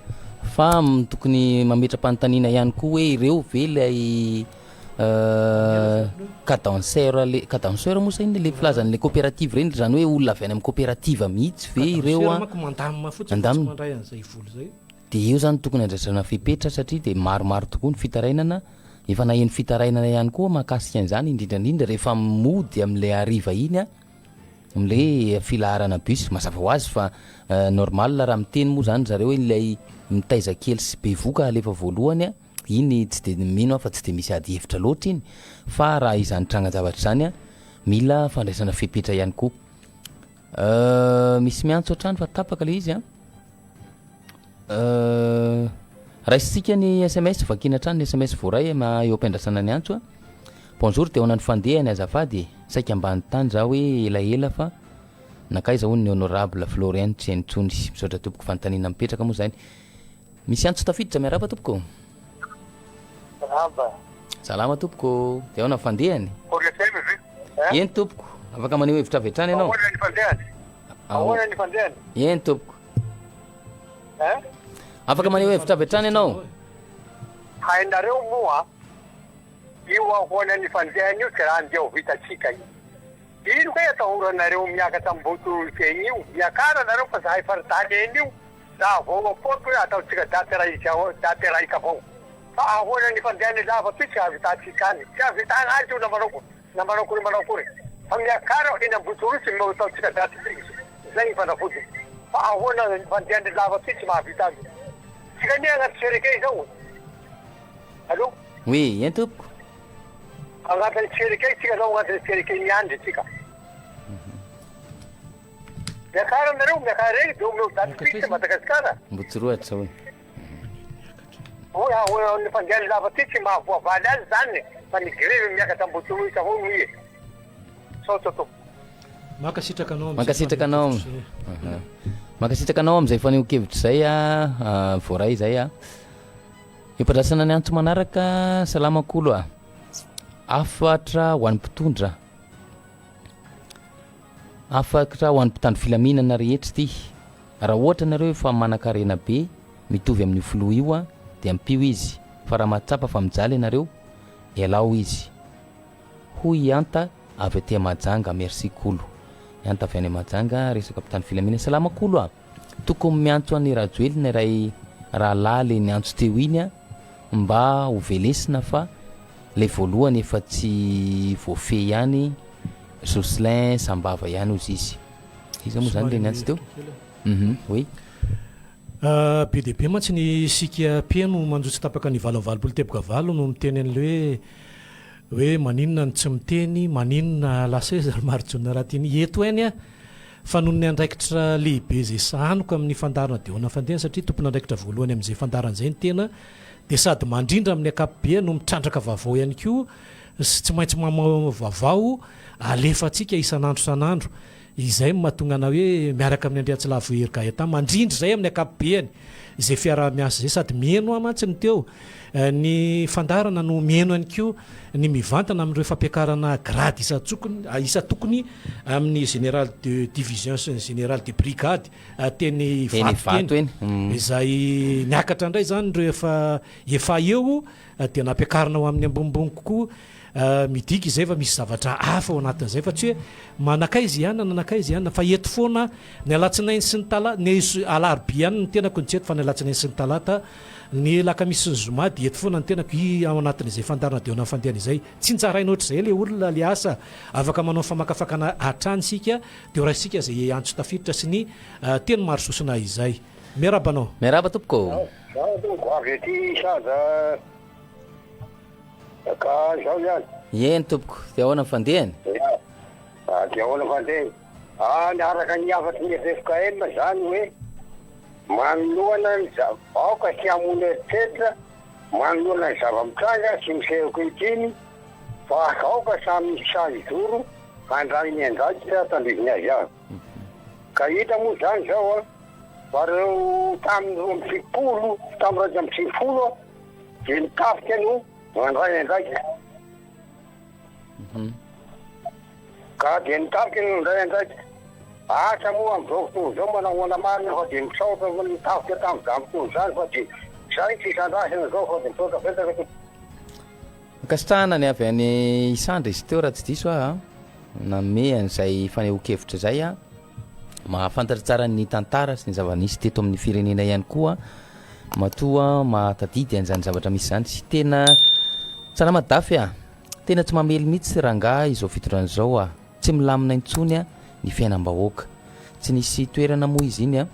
fa tokony mametra-panontaniana ihany koa hoe ireo ve ilay cadenceur le cadenceur moa sa inona le filazan'le coopérative ireny, zany hoe olona avy any amin'ny coopérative mihitsy ve ireo Cadenceur a? manko mandamina fotsiny fa tsy Mandamina. mandray an'izay vola izay. De eo zany tokony andraisana fepetra satria de maromaro tokoa ny fitarainana, efa naheno fitarainana ihany koa mahakasika an'izany indrindra indrindra rehefa mody amin'ilay hariva iny a. Amle filaharana bus, mazava ho azy fa normal raha miteny moa zany zareo hoe ilay mitaiza kely sy bevoka alefa voalohany a, iny tsy de mino aho fa tsy de misy ady hevitra loatra iny fa raha izany trangan-javatra izany a mila fandraisana fepetra ihany koa. Misy miantso hatrany fa tapaka le izy a. Raisintsika ny sms, vakiana hatrany ny sms voaray ma eo am-piandrasana ny antso a. Bonjour, dia ahoana ny fandehany azafady e? Saika ambany tany za hoe elaela fa nankaiza hono ny honorable Florent tsy heno intsony. Misaotra tompoko, fanontaniana mipetraka moa izany. Misy antso tafiditra, miarahaba tompoko. Salama. Salama tompoko, dia ahoana ny fandehany? Pour le FM ve? Eny tompoko, afaka maneho hevitra avy hatrany ianao. Ahoana ny fandehany? Ahoana ny fandehany? Eny tompoko. Hein? Afaka maneho hevitra avy hatrany ianao. Hainareo moa io ahoana ny fandehany io tsy raha andeha ho vitantsika io. Ino kay atahoranareo miakatra Ambohitororika eny io? Miakara nareo fa zahay faritany eny io raha vao apoaka hoe ataontsika daty raika daty raika avao. Fa ahoana ny fandehany lava ty tsy hahavitantsika any. Tsy hahavitana azy io na manao Na manao akory manao akory fa miakara eny Ambohitsorohitra no ataontsika daty fixe zay ny fanafodiny fa ahoana ny fandehany lava ty tsy mahavita azy tsika anie agnaty cercueil zao allo. Oui, eny tompoko. Agnatin'ny cercueil tsika zao agnatin'ny cercueil miandry tsika. Miakara nareo miakara eny de omeo daty fixe Madagasikara. Ambohitsorohitra zao e. Hoy aho hoe ny fandehany lava ty tsy mahavoavaly azy zany fa ny grevy miakatra Ambohitsirohitra avao no ie. Misaotra tompoko. Mankasitraka anao amin'izay Mankasitraka anao. fanehoan-kevitra izay. Mankasitraka anao amin'izay fanehoan-kevitra izay a, voaray izay a. Eo am-pandraisana ny antso manaraka, salama kolo a. Hafatra ho an'ny mpitondra. Hafatra ho an'ny mpitandro filaminana rehetra ity. Raha ohatra nareo efa manankarena be mitovy amin'io filoha io an dia ampio izy fa raha mahatsapa fa mijaly ianareo ialao izy hoy i Anta avy aty Mahajanga merci Kolo i Anta avy any Mahajanga resaka mpitandro filaminana salama Kolo a! Tokony miantso an'i Rajoelina iray rahalahy le niantso teo iny a mba ho velesina fa le voalohany efa tsy voafehy ihany Jocelyn Sambava ihany ozy izy. Iza moa zany le niantso teo? Mhm, oui. Be dia be mantsy ny isika mpiheno manjo tsy tapaka ny 88 teboka valo no miteny an'ilay hoe hoe maninona no tsy miteny, maninona lasa aiza ry Marijaona Ratini. Eto ihany aho fa noho ny andraikitra lehibe izay sahaniko amin'ny fandaharana Deona Fandehany satria tompon'andraikitra voalohany amin'izay fandaharana izay ny tena dia sady mandrindra amin'ny ankapobeny no mitrandraka vaovao ihany koa sy tsy maintsy mamao vaovao alefantsika isan'andro isan'andro. Izay no mahatonga anah hoe miaraka amin'i Andriantsilavo Hery Gaëtan mandrindra izay amin'ny ankapobeany izay fiaraha-miasa izay sady miheno aho mantsy ny teo ny fandaharana no miheno ihany koa ny mivantana amin'ireo fampiakarana grady isan-tsokony isan-tokony amin'ny général de division sy ny général de brigade teny Ivato teny izay niakatra indray izany ireo efa efa eo dia nampiakarina ho amin'ny ambonimbony kokoa. Midika izay fa misy zavatra hafa ao anatin'izay fa tsy hoe manakaiza ihany na nanakaiza ihany fa eto foana ny alatsinainy sy ny tala ny alarobia ihany ny tenako no tsy eto fa ny alatsinainy sy ny talata ny lakamisy sy ny zoma dia eto foana ny tenako i ao anatin'izay fandaharana dia ao anatin'ny fandehana izay tsinjaraina ohatr'izay ilay olona ilay asa afaka manao ny famakafakana hatrany isika dia ho raisintsika izay antso tafiditra sy ny teny maro sosona izay. Miarahaba anao. Miarahaba tompoko. Zaho tompoko avy aty Saza Ka izao ihany. Eny tompoko, dia ahoana ny fandehany? Ya, dia ahoana ny fandehany? Ah, ny araka ny hafatry ny ffkm izany hoe manoloana ny aoka tsy hamono eritreritra manoloana ny zava-mitranga sy miseho ankehitriny fa aoka samy sahy hijoro handray ny andraikitra tandrifiny azy avy. Ka hita moa izany izao an, fa ireo tamin'ny 72 tamin'ny 91 an, Dia ny tafika no mandray andraikitra. Ka dia ny tafika no nandray andraikitra. Asa moa amin'izao fotoana izao manao ahoana marina fa dia misaotra ny tafika tamin'izany fotoana izany fa dia izay ny fisandrasana izao fa dia misaotra betsaka tompoko. Ankasitrahana ny avy any Isandra izy teo raha tsy diso aho a, nanome an'izay fanehoan-kevitra izay a, mahafantatra tsara ny tantara sy ny zava-nisy teto amin'ny firenena ihany koa matoa mahatadidy an'izany zavatra misy izany sy tena Salama Dafy a! Tena tsy mamely mihitsy rangaha izao fitondrana izao a! Tsy milamina intsony a ny fiainam-bahoaka. Tsy nisy toerana moa izy iny a!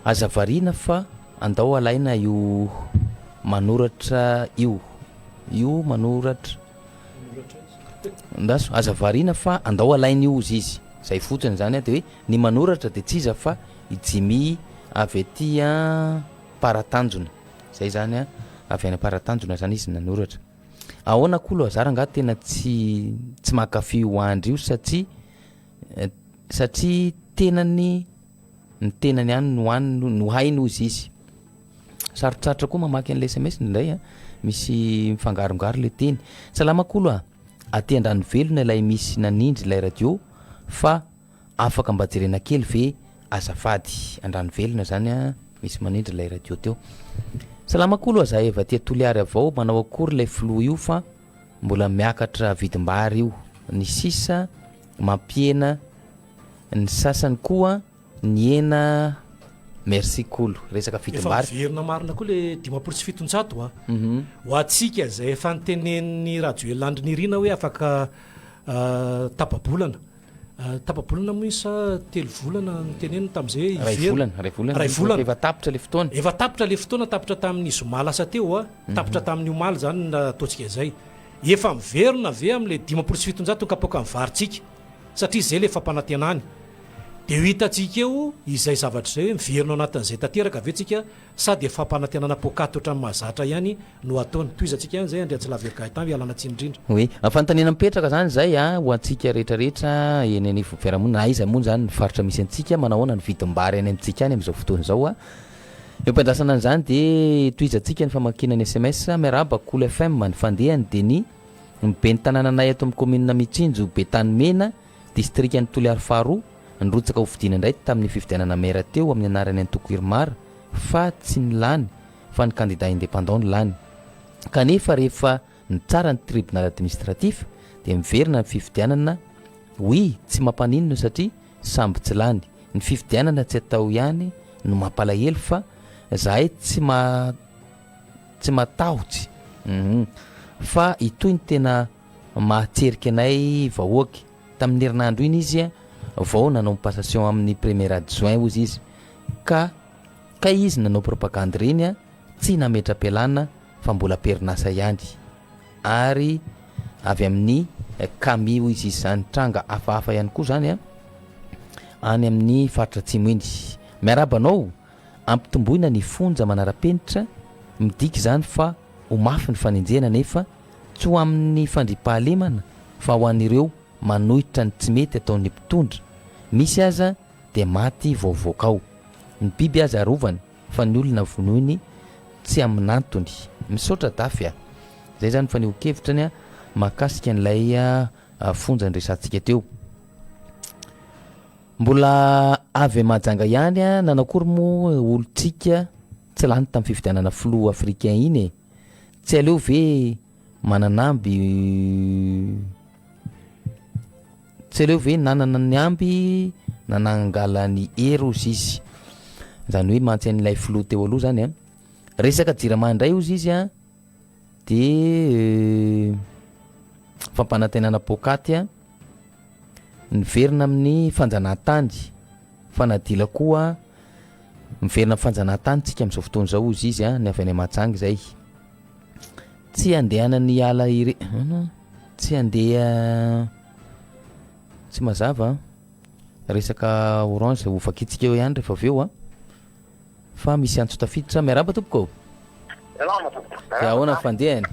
Aza variana fa andao alaina io manoratra io. Io manoratra. Andraso, aza variana fa andao alaina io hozy izy. Zay fotsiny zany a, de hoe ny manoratra de tsy iza fa i Jimmy avy aty Paratanjona. Zay zany a, avy any Paratanjona zany izy nanoratra. Ahoana kolo azara angaha tena tsy tsy mankafy io andry io satria satria tenany ny tenany ihany no any no hainy hozy izy. Sarotsarotra koa mamaky an'ilay sms indraindray a, misy mifangarongaro ilay teny. Salama kolo a, aty Andranovelona ilay misy nanindry ilay radio fa afaka mba jerena kely ve azafady. Andranovelona zany a, misy manindry ilay radio teo. Salama kolo a, za Eva aty Toliary avao, manao akory ilay filoha io fa mbola miakatra vidim-bary io, ny sisa mampihena ny sasany koa Nihena merci kolo resaka Efa vidim-bary. miverina marina koa le 750 a. Ho antsika izay efa notenenin'i Rajoelina Andry Nirina hoe afaka tapa-bolana. Tapa-bolana moa izy sa telo volana noteneniny tamin'izay hoe Ray hiverina. volana, ray volana. Ray volana. Efa tapitra le fotoana. Efa tapitra le fotoana, tapitra tamin'ny zoma lasa teo a. Tapitra tamin'ny omaly izany raha ataontsika izay. Efa miverina ve amin'ilay 750 ny kapoakan'ny varintsika? Satria izay ilay fampanantenany. Dia ho hitantsika eo izay zavatra izay hoe miverina ao anatin'izay tanteraka ve tsika sa dia fampanantenana poakaty ohatran'ny mahazatra ihany no ataony. Tohizantsika ihany izay Andriantsilavery Gaëtan ialana tsiny indrindra. Oui, fanontaniana mipetraka izany izay a, ho antsika rehetra rehetra eny anivon'ny fiarahamonina, na aiza moa izany ny faritra misy antsika, manahoana ny vidim-bary any amintsika any amin'izao fotoana izao a. Eo am-piandrasana an'izany dia tohizantsika ny famakiana ny sms, miarahaba Kolo FM, ny fandehany dia ny ny ben'ny tanànanay ato amin'ny kaominina Mitsinjo Betanimena, Distrikan'i Toliary faharoa, nirotsaka ho fidiana indray tamin'ny fifidianana maire teo amin'ny anaran'ny antoko Irmar fa tsy ny lany fa ny kandida indépendant no lany. Kanefa rehefa nitsara ny tribunal administratif dia miverina ny fifidianana oui tsy mampaninona satria samby tsy lany. Ny fifidianana tsy atao ihany no mampalahelo fa zahay tsy ma tsy matahotsy hum fa itoy ny tena Mahatserika anay vahoaka. Tamin'ny herinandro iny izy vao nanao passation amin'ny premier adjoint hozy izy ka kay izy nanao propagande ireny tsy nametra-pialana fa mbola am-perinasa ihany ary avy amin'ny Kami hoy izy izany. Tranga hafahafa ihany koa izany any amin'ny faritra atsimo iny. Miarahaba anao, ampitomboina ny fonja manara-penitra, midika izany fa ho mafy ny fanenjehana nefa Tsy ho amin'ny fandriampahalemana fa ho an'ireo manohitra ny tsy mety ataon'ny mpitondra. Misy aza dia maty vao voaka ao. Ny biby aza arovany fa ny olona vonoiny tsy amin'antony. Misaotra Dafy a! Zay zany fanehoan-kevitrany a mahakasika an'ilay fonja niresahantsika teo. Mbola avy Mahajanga ihany a, nanao akory moa olontsika tsy lany tamin'ny fifidianana filoha africain iny e? Tsy aleo ve mananamby Tsy aleo ve nanana ny amby nanangala ny hery ozy izy. Zany hoe mantsy an'ilay filoha teo aloha zany an. Resaka jirama indray ozy izy an, de fampanantenana poakaty an, niverina amin'ny fanjanahantany, fa nadila koa miverina amin'ny fanjanahantany tsika amin'izao fotoana izao ozy izy an, ny avy any Mahajanga izay. Tsy andehanany hiala ire tsy andeha tsy mazava an. Resaka orange ho vakintsika eo ihany rehefa avy eo an. Fa misy antso tafiditra. Miarahaba tompoko. Salama tompoko. Dia ahoana ny fandehany?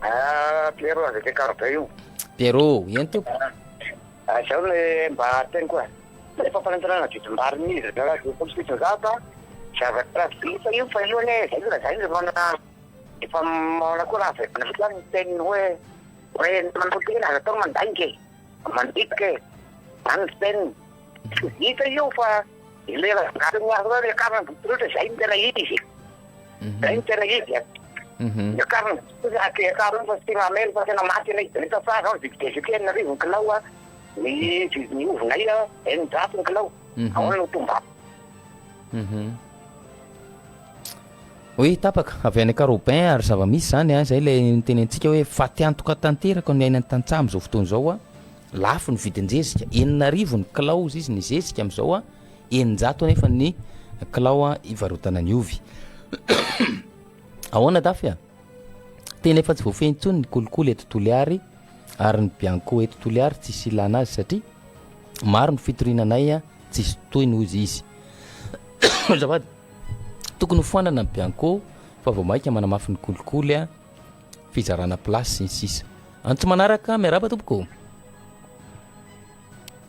Ah, Pierrot avy aty Ankarobe io. Pierrot, eny tompoko. Ah, izao le mba teniko e. Ilay fampanantenana vidim-bary midina 750 zavatra vita io fa io anie izay no lazainy rehefa Efa maona koa raha averina fotsiny ny teniny hoe hoe manao tena aza atao mandainga e, mandinika e, zany ny fiteniny. Tsy vita io fa ilay rangahy miaro hoe niakarina ny botoretra izay no tena izy. Izay no tena izy e. Niakarina ny botoretra, akarina fa tsy mamely fa tena maty ilay izy. Rehefa fa zao ny vidy DGT 6000 ny kilao a, ny vidin'ny ovinay a 600 ny kilao. Ahoana no tombana? Hoe tapaka avy any Ankarobin ary zava-misy izany an, izay ilay nitenentsika hoe faty antoka tanteraka no iainan'ny tantsaha amin'izao fotoana izao an, lafo ny vidin-jezika, 6000 ny kilao hozy izy ny zezika amin'izao an, 600 anefa ny kilao an ivarotana ny ovy. Ahoana Dafy a? Tena efa tsy voafehy intsony ny kolikoly eto Toliary ary ny Bianco eto Toliary tsisy ilana azy satria maro ny fitoriana anay tsisy tohiny hozy izy. Azafady. Tokony ho foanana ny Bianco fa vao maika manamafy ny kolikoly a, fizarana place sy ny sisa. Antso manaraka, miarahaba tompoko.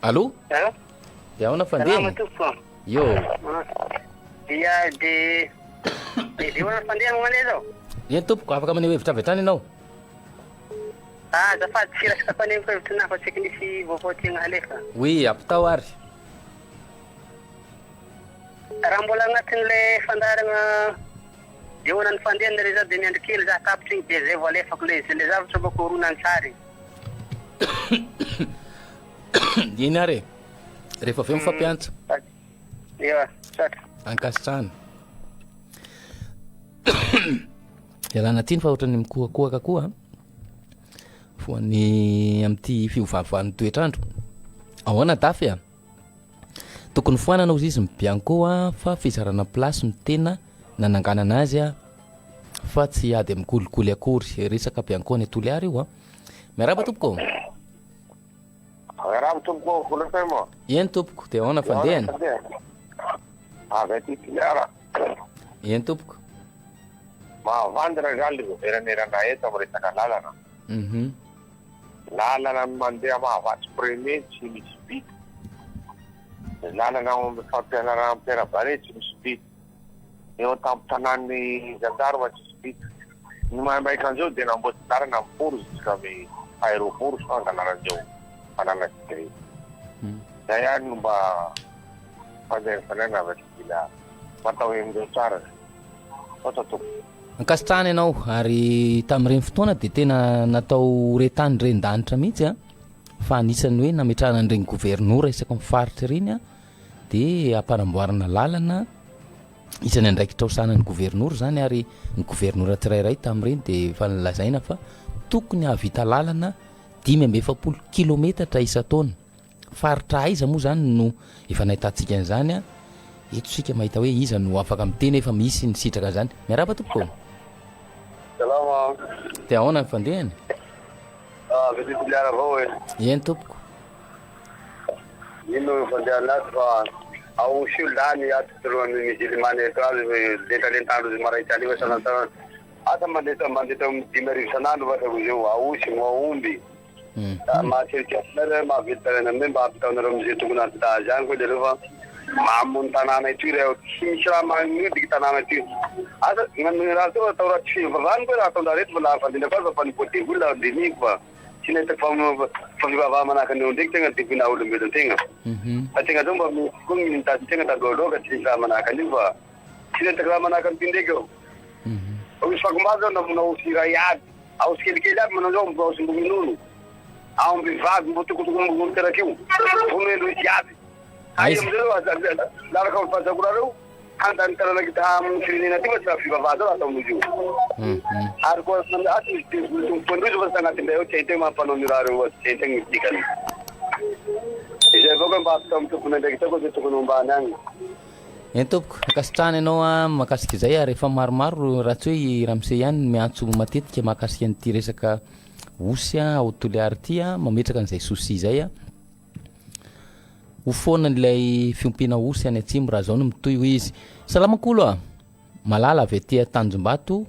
Allô? Allô? Dia ahoana fandehany? Salama tompoko. Yo. Dia de de ahoana fandehany mandeha zao? Eny tompoko, afaka maneho hevitra avy hatrany ianao. Ah, azafady tsy resaka fanehoako hevitra na fa tsy nisy vaovao tiana halefa. Oui, ampitao ary. Raha mbola agnatin'le fandaharagna eo ny fandehany re za de miandry kely za tapitra igny de zay vao alefako le izy, le zavatra bako horonantsary. Eny ary e. Rehefa avy eo mifampiantso. Ewa, misaotra. Ankasitrahana. Ialana tsiny fa ohatran'ny mikohakohaka koa. Voan'ny amin'ity fiovaovan'ny toetr'andro. Ahoana Dafy a? Tokony foanana ozy izy ny Bianco a fa fizarana place no tena nananganana azy a fa tsy ady amin'ny kolikoly akory. Resaka Bianco any Toliara io a. Miarahaba tompoko. Miarahaba tompoko, Kolo FM. Eny tompoko, dia ahoana fandehany? Avy aty Toliara. Eny tompoko. Mahavandy rangahy le governemanta eto amin'ny resaka lalana. Mhm. Lalana mandeha Mahavatry premier tsy misy vita. Ny lalana ao amin'ny fampianarana Amperabare tsy misy vita. Ny eo an-tampon-tanàn'ny zandarma tsisy vita. Ny maimaika an'izao dia namboatra lalana amin'ny port jusqu'à aéroport sao angalaran'ireo fananantsika io. Zay ihany no mba fandehanana avy aty Toliara. Mba atao henon'ireo tsara zay. Misaotra tompoko. Ankasitrahana ianao ary tamin'ireny fotoana dia tena natao re tany re ndanitra mihitsy a fa anisan'ny hoe nametrahana an'ireny governora isaky ny faritra ireny a dia ampanamboarana lalana isan'ny andraikitra ho sahanan'ny governora izany ary ny governora tsirairay tamin'ireny dia efa nolazaina fa tokony hahavita lalana 45 kilometatra isan-taona. Faritra aiza moa izany no efa nahitantsika an'izany a? Eto isika mahita hoe iza no afaka miteny efa misy nisitraka an'izany. Miarahaba tompoko. Salama. Dia ahoana ny fandehany? Ah, avy aty Toliara avao e. Eny tompoko. Ino fandehana ato fa ao sio lany ato talohan'ny musulmane eto azy lentalentandrozy marain-tsy hariva isan'andro isan'andro. Asa mandeha mandeha tao amin'ny 5000 isan'andro va zao izy io, aosy, aomby. Mahatsiarotsiaro anay ary mahavelon-taraina aminay mba ampitao anareo amin'izay tokony hampita azy any koa jereo fa mamo ny tanàna itoy raha tsy misy raha magnodiky tanàna itoy. Asa ny raha teo atao raha tsy fivavahana koa raha ataon-draha reto fa laha fandinihako azy fa mpanompo devoly laha dinihiko fa tsy nahitako fa fivavaha manahaka an'ireo ndraiky tegna devoly naha olombelona tegna. Fa tegna zao mba misy koa ny mitady tegna talohaloha ka tsy nisy raha manahaka an'io fa tsy nahitako raha manahaka an'ity ndraiky eo. Fa misy fakombato zao namonao osy iray aby. Aosy kelikely aby manao zao omby aosy mbo minono, aomby vavy mbo tokotokony mbo miteraka io, vonoendreo jiaby. Aiza amizay reo laraka am fahazahoana reo handany taranaka ity aminy firenena ty fa tsy raha fivavaha zao raha ataon'izy io. Ary koa ato misy devoly tompoindrozy fa tsy agnatin'ilay ao tsy haintegna mampanao ny raha reo tsy haintegna ny dikany. Izay avao ka mba ampitao amin'ny tompon'andraikitra koa zay tokony hombany agny. Eny tompoko, ankasitrahana ianao an, mahakasika izay ary efa maromaro raha tsy hoe i ramose ihany no miantso matetika mahakasika an'ity resaka osy ao Toliara ity an, mametraka an'izay souci izay an. Ho foana ilay fiompiana osy any atsimo raha izao no mitohy hoy izy. Salama kolo a! Malala avy aty Tanjombato,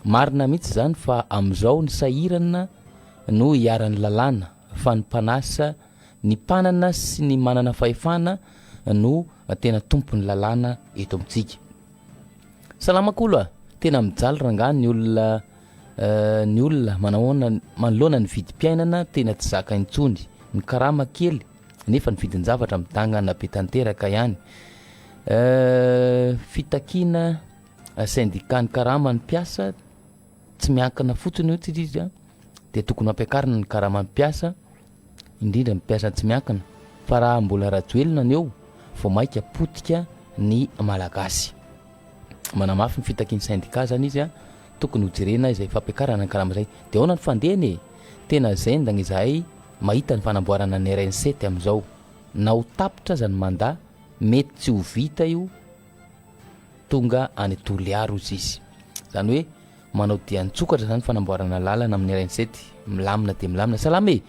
marina mihitsy izany fa amin'izao ny sahirana no iharan'ny lalàna fa ny mpanasa Ny mpanana sy ny manana fahefana no tena tompon'ny lalàna eto amintsika. Salama kolo a! Tena mijaly rangaha ny olona ny olona manahoana manoloana ny vidim-piainana tena tsy zaka intsony, ny karama kely nefa ny vidin-javatra midangana be tanteraka ihany. Fitakiana syndicat ny karaman'ny mpiasa tsy miankina fotsiny hoy izy dia tokony hampiakarina ny karaman'ny mpiasa indrindra ny mpiasa tsy miankina fa raha mbola Rajoelina no eo vao maika potika ny Malagasy. Manamafy ny fitakian'ny syndicat zany izy a, tokony ho jerena izay fampiakarana ny karama izay. Dia ahoana ny fandehany e? Tena zendagna izahay mahita ny fanamboarana ny RN sept amin'izao. Na ho tapitra aza ny mandat, mety tsy ho vita io tonga any Toliara ozy izy. Zany hoe Manao dia an-tsokatra izany fanamboarana lalana amin'ny RN7. Milamina dia milamina. Salama e!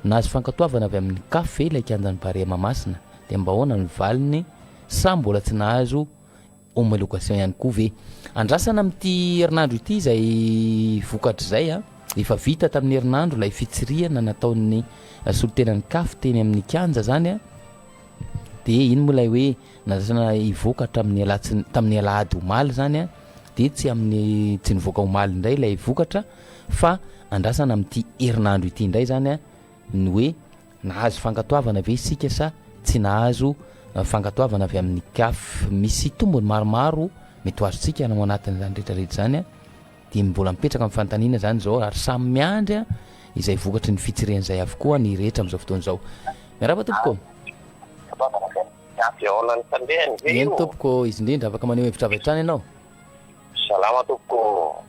Nahazo fankatoavana avy amin'ny caf ve ilay kianjan'ny Barea Mahamasina? Dia mba ahoana ny valiny? Sa mbola tsy nahazo homologation ihany koa ve? Andrasana amin'ity herinandro ity izay vokatra izay a! Efa vita tamin'ny herinandro ilay fitsirihana nataon'ny solontenan'ny caf teny amin'ny kianja izany a! Dia iny moa ilay hoe nandrasana hivoaka hatramin'ny alatsinainy, tamin'ny alahady omaly izany an, dia tsy amin'ny, tsy nivoaka omaly indray ilay vokatra fa andrasana amin'ity herinandro ity indray izany an, ny hoe nahazo fankatoavana ve isika sa tsy nahazo fankatoavana avy amin'ny caf. Misy tombony maromaro mety ho azontsika ao anatin'izany rehetra rehetra izany an. Dia mbola mipetraka ny fanontaniana izany izao ary samy miandry izay vokatry ny fitsirihana izay avokoa ny rehetra amin'izao fotoana izao. Miarahaba tompoko. Fihaonan'ny fandehany ve Eny tompoko, izy indrindra, afaka maneho hevitra avy hatrany ianao. Salama tompoko.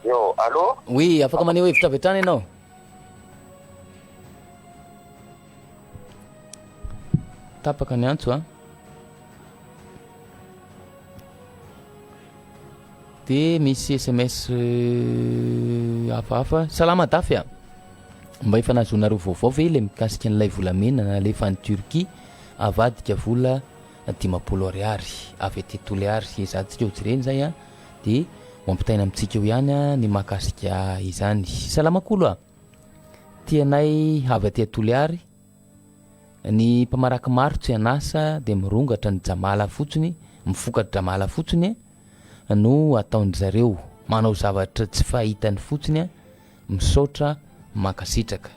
Yo, allô? Oui, afaka maneho hevitra avy hatrany ianao. Tapaka ny antso a. Dia misy sms hafahafa. Salama Dafy a! Mba efa nahazoanareo vaovao ve ilay mikasika an'ilay volamena nalefa any Turquie avadika vola 50 ariary avy aty Toliary? Ezahantsika ho jerena izay a! Dia ho ampitaina amintsika eo ihany ny mahakasika izany. Salama Kolo a! Tianay avy aty Toliary. Ny mpamaraky maro tsy an'asa dia mirongatra ny jamala fotsiny, mifoka dramala fotsiny no ataon-dry zareo, manao zavatra tsy fahitany fotsiny, misaotra, mankasitraka.